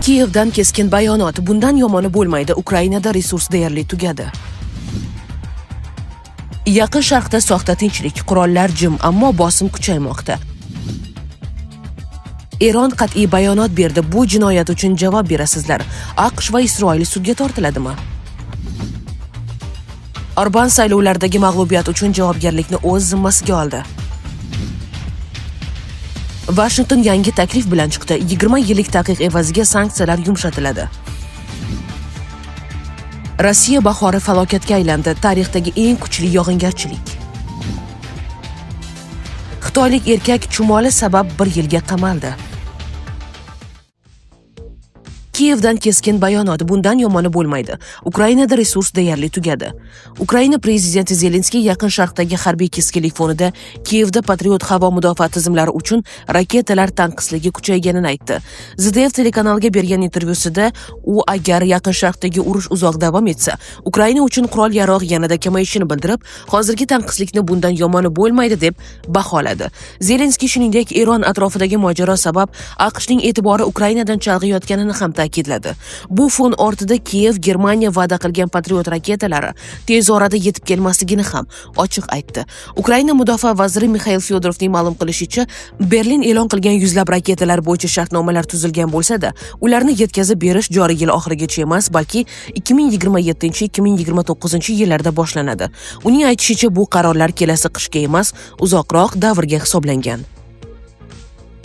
Kiyevdan keskin bayonot. Bundan yomoni bo'lmaydi. Ukrainada resurs deyarli tugadi. Yaqin Sharqda soxta tinchlik, qurollar jim, ammo bosim kuchaymoqda. Eron qat'iy bayonot berdi. Bu jinoyat uchun javob berasizlar. AQSh va Isroil sudga tortiladimi? Orban saylovlardagi mag'lubiyat uchun javobgarlikni o'z zimmasiga oldi. Vashington yangi taklif bilan chiqdi. 20 yillik taqiq evaziga sanksiyalar yumshatiladi. Rossiya bahori falokatga aylandi. Tarixdagi eng kuchli yog'ingarchilik. Xitoylik erkak chumoli sabab 1 yilga qamaldi. Kiyevdan keskin bayonot. Bundan yomoni bo'lmaydi. Ukrainada resurs deyarli tugadi. Ukraina prezidenti Zelenskiy Yaqin Sharqdagi harbiy keskinlik fonida Kiyevda Patriot havo mudofaa tizimlari uchun raketalar tanqisligi kuchayganini aytdi. ZDF telekanaliga bergan intervyusida u agar Yaqin Sharqdagi urush uzoq davom etsa, Ukraina uchun qurol-yarog' yanada kamayishini bildirib, hozirgi tanqislikni bundan yomoni bo'lmaydi deb baholadi. Zelenskiy shuningdek Eron atrofidagi mojaro sabab AQShning e'tibori Ukrainadan chalg'iyotganini ham ta'kidladi. Bu fon ortida Kiyev Germaniya va'da qilgan Patriot raketalari tez orada yetib kelmasligini ham ochiq aytdi. Ukraina mudofaa vaziri Mixail Fyodorovning ma'lum qilishicha, Berlin e'lon qilgan yuzlab raketalar bo'yicha shartnomalar tuzilgan bo'lsa-da, ularni yetkazib berish joriy yil oxirigacha emas, balki 2027-2029 yillarda boshlanadi. Uning aytishicha, bu qarorlar kelasi qishga emas, uzoqroq davrga hisoblangan.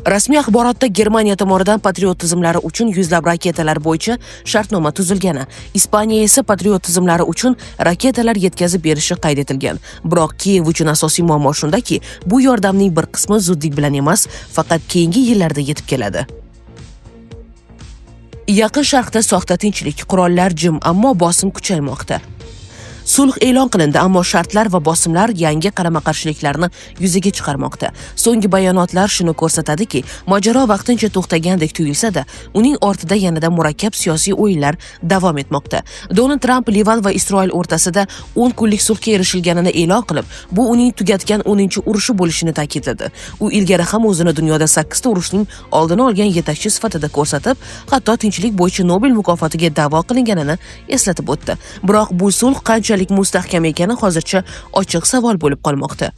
Rasmiy axborotda Germaniya tomonidan Patriot tizimlari uchun yuzlab raketalar bo'yicha shartnoma tuzilgani, Ispaniya esa Patriot tizimlari uchun raketalar yetkazib berishi qayd etilgan. Biroq Kiyev uchun asosiy muammo shundaki, bu yordamning bir qismi zudlik bilan emas, faqat keyingi yillarda yetib keladi. Yaqin Sharqda soxta tinchlik, qurollar jim, ammo bosim kuchaymoqda. Sulh e'lon qilindi, ammo shartlar va bosimlar yangi qarama-qarshiliklarni yuzaga chiqarmoqda. So'nggi bayonotlar shuni ko'rsatadiki, mojaro vaqtincha to'xtagandek tuyulsa-da, uning ortida yanada murakkab siyosiy o'yinlar davom etmoqda. Donald Tramp Livan va Isroil o'rtasida 10 kunlik sulhga erishilganini e'lon qilib, bu uning tugatgan 10-urushi bo'lishini ta'kidladi. U ilgari ham o'zini dunyoda 8 ta urushning oldini olgan yetakchi sifatida ko'rsatib, hatto tinchlik bo'yicha Nobel mukofotiga da'vo qilinganini eslatib o'tdi. Biroq bu sulh qanchalik mustahkam ekani hozircha ochiq savol bo'lib qolmoqda.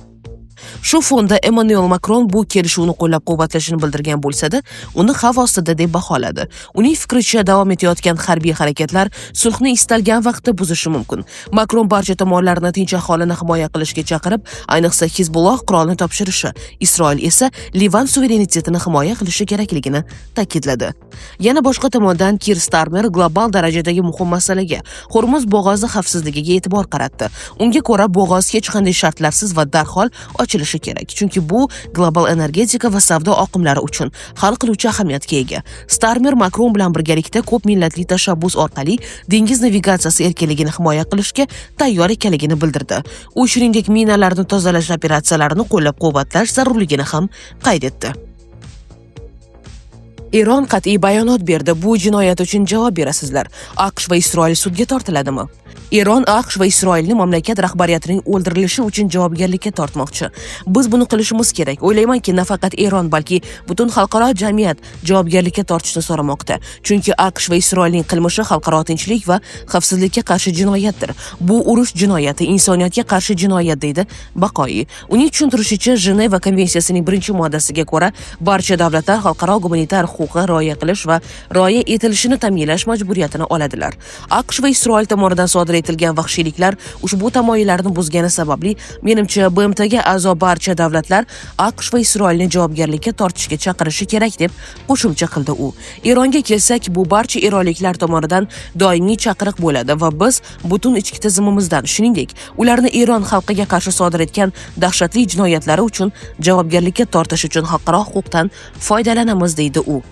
Shu fonda Emmanuel Makron bu kelishuvni qo'llab-quvvatlashini bildirgan bo'lsa-da, uni xavf ostida deb baholadi. Uning fikricha, davom etayotgan harbiy harakatlar sulhni istalgan vaqtda buzishi mumkin. Makron barcha tomonlarni tinch aholini himoya qilishga chaqirib, ayniqsa Hizbulloh qurolni topshirishi, Isroil esa Livan suverenitetini himoya qilishi kerakligini ta'kidladi. Yana boshqa tomondan Kir Starmer global darajadagi muhim masalaga, Hormuz bo'g'ozi xavfsizligiga e'tibor qaratdi. Unga ko'ra, bo'g'oz hech qanday shartlarsiz va darhol ochilishi kerak, chunki bu global energetika va savdo oqimlari uchun hal qiluvchi ahamiyatga ega. Starmer Makron bilan birgalikda ko'p millatli tashabbus orqali dengiz navigatsiyasi erkinligini himoya qilishga tayyor ekanligini bildirdi. U shuningdek minalarni tozalash operatsiyalarini qo'llab-quvvatlash zarurligini ham qayd etdi. Eron qat'iy bayonot berdi. Bu jinoyat uchun javob berasizlar. AQSh va Isroil sudga tortiladimi? Eron AQSh va Isroilni mamlakat rahbariyatining o'ldirilishi uchun javobgarlikka tortmoqchi. Biz buni qilishimiz kerak. O'ylaymanki, nafaqat Eron, balki butun xalqaro jamiyat javobgarlikka tortishni so'ramoqda. Chunki AQSh va Isroilning qilmishi xalqaro tinchlik va xavfsizlikka qarshi jinoyatdir. Bu urush jinoyati, insoniyatga qarshi jinoyat, deydi Baqoiy. Uning tushuntirishicha, Jeneva konvensiyasining 1-moddasiga ko'ra, barcha davlatlar xalqaro gumanitar huquqqa rioya qilish va rioya etilishini ta'minlash majburiyatini oladilar. AQSh va Isroil tomonidan sodir etilgan vahshiyliklar ushbu tamoyillarni buzgani sababli, menimcha, BMTga a'zo barcha davlatlar AQSh va Isroilni javobgarlikka tortishga chaqirishi kerak, deb qo'shimcha qildi u. Eronga kelsak, bu barcha eronliklar tomonidan doimiy chaqiriq bo'ladi va biz butun ichki tizimimizdan, shuningdek, ularni Eron xalqiga qarshi sodir etgan dahshatli jinoyatlari uchun javobgarlikka tortish uchun xalqaro huquqdan foydalanamiz, deydi u.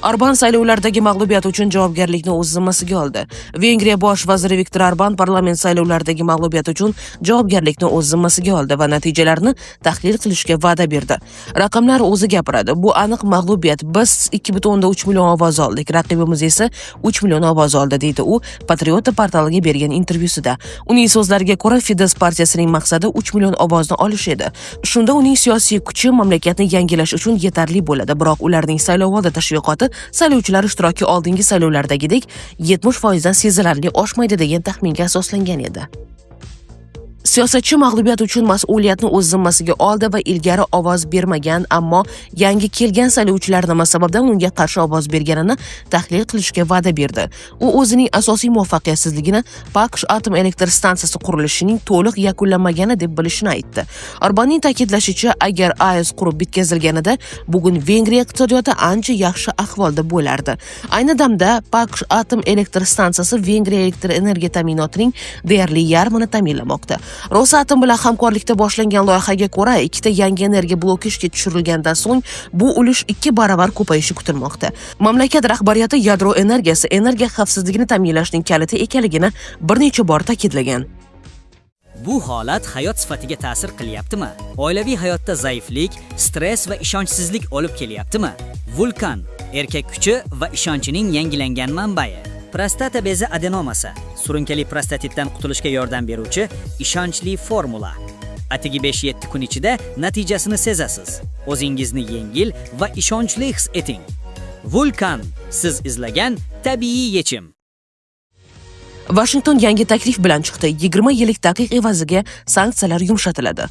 Orban saylovlardagi mag'lubiyat uchun javobgarlikni o'z zimmasiga oldi. Vengriya bosh vaziri Viktor Orban parlament saylovlaridagi mag'lubiyat uchun javobgarlikni o'z zimmasiga oldi va natijalarni tahlil qilishga va'da berdi. Raqamlar o'zi gapiradi. Bu aniq mag'lubiyat. Biz 2,3 million ovoz oldik, raqibimiz esa 3 million ovoz oldi, deydi u Patriota portaliga bergan intervyusida. Uning so'zlariga ko'ra, Fidesz partiyasining maqsadi 3 million ovozni olish edi. Shunda uning siyosiy kuchi mamlakatni yangilash uchun yetarli bo'ladi, biroq ularning saylovoldi tashviqoti saylovchilar ishtiroki oldingi saylovlardagidek 70% dan sezilarli oshmaydi degan taxminga asoslangan edi. Siyosatchi mag'lubiyat uchun mas'uliyatni o'z zimmasiga oldi va ilgari ovoz bermagan, ammo yangi kelgan saylovchilar nima sababdan unga qarshi ovoz berganini tahlil qilishga va'da berdi. U o'zining asosiy muvaffaqiyatsizligini Paks atom elektr stansiyasi qurilishining to'liq yakunlanmagani deb bilishini aytdi. Orbanning ta'kidlashicha, agar AES qurib bitkazilganida bugun Vengriya iqtisodiyoti ancha yaxshi ahvolda bo'lardi. Ayni damda Paks atom elektr stansiyasi Vengriya elektr energiya ta'minotining deyarli yarmini ta'minlamoqda. Rosatom bilan hamkorlikda boshlangan loyihaga ko'ra, ikkita yangi energiya bloki ishga tushirilgandan so'ng bu ulush 2 baravar ko'payishi kutilmoqda. Mamlakat rahbariyati yadro energiyasi energiya xavfsizligini ta'minlashning kaliti ekanligini bir necha bor ta'kidlagan. Bu holat hayot sifatiga ta'sir qilyaptimi? Oilaviy hayotda zaiflik, stress va ishonchsizlik olib kelyaptimi? Vulkan erkak kuchi va ishonchining yangilangan manbai. Prostata bezi adenomasi, surunkali prostatitdan qutulishga yordam beruvchi ishonchli formula. Atigi 5-7 kun ichida natijasini sezasiz. O'zingizni yengil va ishonchli his eting. Vulkan, siz izlagan tabiiy yechim. Washington yangi taklif bilan chiqdi. 20 yillik taqiq evaziga sanksiyalar yumshatiladi.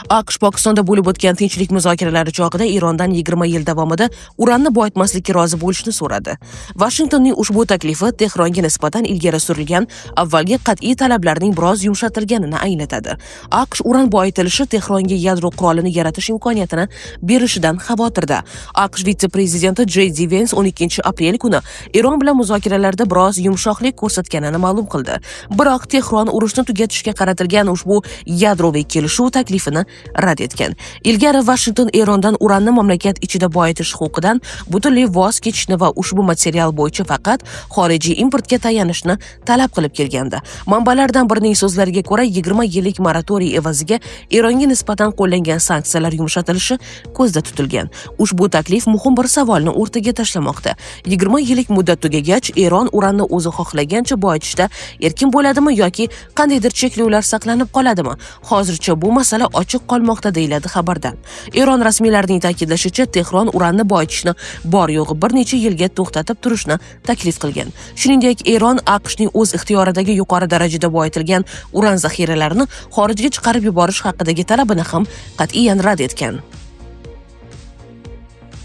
AQSh Pokistonda bo'lib o'tgan tinchlik muzokaralari chog'ida Erondan 20 yil davomida uranni boyitmaslikka rozi bo'lishni so'radi. Washingtonning ushbu taklifi Tehronga nisbatan ilgari surilgan avvalgi qat'iy talablarning biroz yumshatilganini anglatadi. AQSh uran boyitilishi Tehronga yadro qurolini yaratish imkoniyatini berishidan xavotirda. AQSh vitse-prezidenti J.D. Vance 12 aprel kuni Eron bilan muzokaralarda biroz yumshoqlik ko'rsatganini ma'lum qildi. Biroq Tehron urushni tugatishga qaratilgan ushbu yadroviy kelishuv taklifini rad etgan. Ilgari Washington Erondan uranni mamlakat ichida boyitish huquqidan butunlay voz kechishni va ushbu material bo'yicha faqat xorijiy importga tayanishni talab qilib kelgandi. Manbalardan birining so'zlariga ko'ra, 20 yillik moratoriy evaziga Eronga nisbatan qo'llangan sanksiyalar yumshatilishi ko'zda tutilgan. Ushbu taklif muhim bir savolni o'rtaga tashlamoqda. 20 yillik muddat tugagach, Eron uranni o'zi xohlagancha boyitishda erkin bo'ladimi yoki qandaydir cheklovlar saqlanib qoladimi? Hozircha bu masala ochiq qolmoqda, deyiladi xabarda. Eron rasmiylarining ta'kidlashicha, Tehron uranni boyitishni bor yo'g'i bir necha yilga to'xtatib turishni taklif qilgan. Shuningdek, Eron AQShning o'z ixtiyoridagi yuqori darajada boyitilgan uran zaxiralarini xorijga chiqarib yuborish haqidagi talabini ham qat'iyan rad etgan.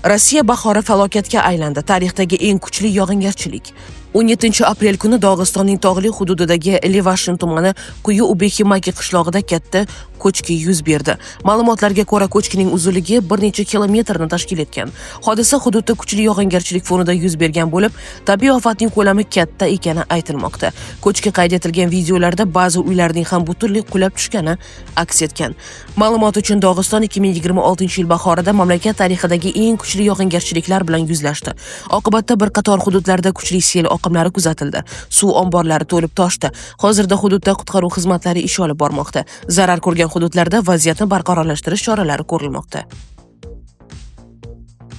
Rossiya bahori falokatga aylandi. Tarixdagi eng kuchli yog'ingarchilik. 17 aprel kuni Dog'istonning tog'li hududidagi Levashin tumani Quyi Ubeximaki qishlog'ida katta ko'chki yuz berdi. Ma'lumotlarga ko'ra, ko'chkining uzunligi bir necha kilometrni tashkil etgan. Hodisa hududda kuchli yog'ingarchilik fonida yuz bergan bo'lib, tabiiy ofatning ko'lami katta ekani aytilmoqda. Ko'chki qayd etilgan videolarda ba'zi uylarning ham butunlay qulab tushgani aks etgan. Ma'lumot uchun, Dog'iston 2026-yil bahorida mamlakat tarixidagi eng kuchli yog'ingarchiliklar bilan yuzlashdi. Oqibatda bir qator hududlarda kuchli sel oqimlari kuzatildi. Suv omborlari to'lib toshdi. Hozirda hududda qutqaruv xizmatlari ish olib bormoqda. Zarar ko'rgan hududlarda vaziyatni barqarorlashtirish choralari ko'rilmoqda.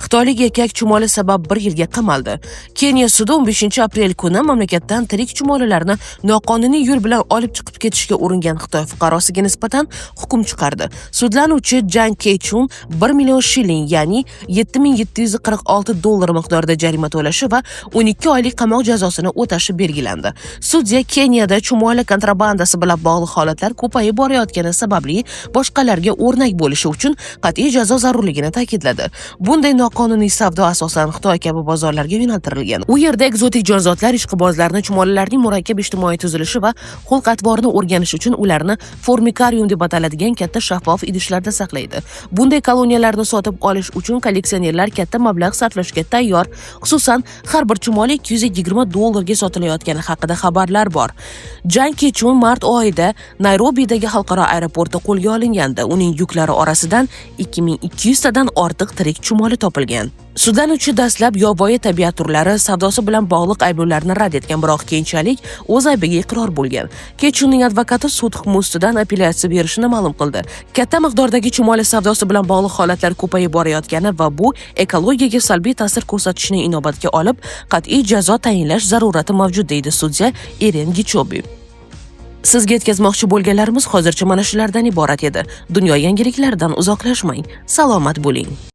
Xitoylik erkak chumoli sabab 1 yilga qamaldi. Keniya sudi 15 aprel kuni mamlakatdan tirik chumolilarni noqonuniy yo'l bilan olib chiqib ketishga uringan Xitoy fuqarosiga nisbatan hukm chiqardi. Sudlanuvchi Jang Kechun 1 million shilling, ya'ni 7746 dollar miqdorida jarima to'lashi va 12 oylik qamoq jazosini o'tashi belgilandi. Sudya Keniyada chumoli kontrabandasi bilan bog'liq holatlar ko'payib borayotgani sababli boshqalarga o'rnak bo'lishi uchun qat'iy jazo zarurligini ta'kidladi. Bunday noqonuniy savdo asosan Xitoy kabi bozorlarga yo'naltirilgan. U yerda ekzotik jonzotlar ishqibozlarni chumolilarning murakkab ijtimoiy tuzilishi va xulq-atvorini o'rganish uchun ularni formikarium deb ataladigan katta shaffof idishlarda saqlaydi. Bunday koloniyalarni sotib olish uchun kolleksionerlar katta mablag' sarflashga tayyor. Xususan, har bir chumoli 220 dollarga sotilayotgani haqida xabarlar bor. Jang Kechun mart oyida Nayrobidagi xalqaro aeroportda qo'lga olingandi. Uning yuklari orasidan 2200 tadan ortiq tirik chumoli topilgan. Sudlanuvchi dastlab yovvoyi tabiat turlari savdosi bilan bog'liq ayblovlarni rad etgan, biroq keyinchalik o'z aybiga iqror bo'lgan. Kechunning advokati sud hukmi ustidan apellyatsiya berishini ma'lum qildi. Katta miqdordagi chumoli savdosi bilan bog'liq holatlar ko'payib borayotgani va bu ekologiyaga salbiy ta'sir ko'rsatishini inobatga olib, qat'iy jazo tayinlash zarurati mavjud, deydi sudya Eren Gichobi. Sizga yetkazmoqchi bo'lganlarimiz hozircha mana shulardan iborat edi. Dunyo yangiliklaridan uzoqlashmang. Salomat bo'ling.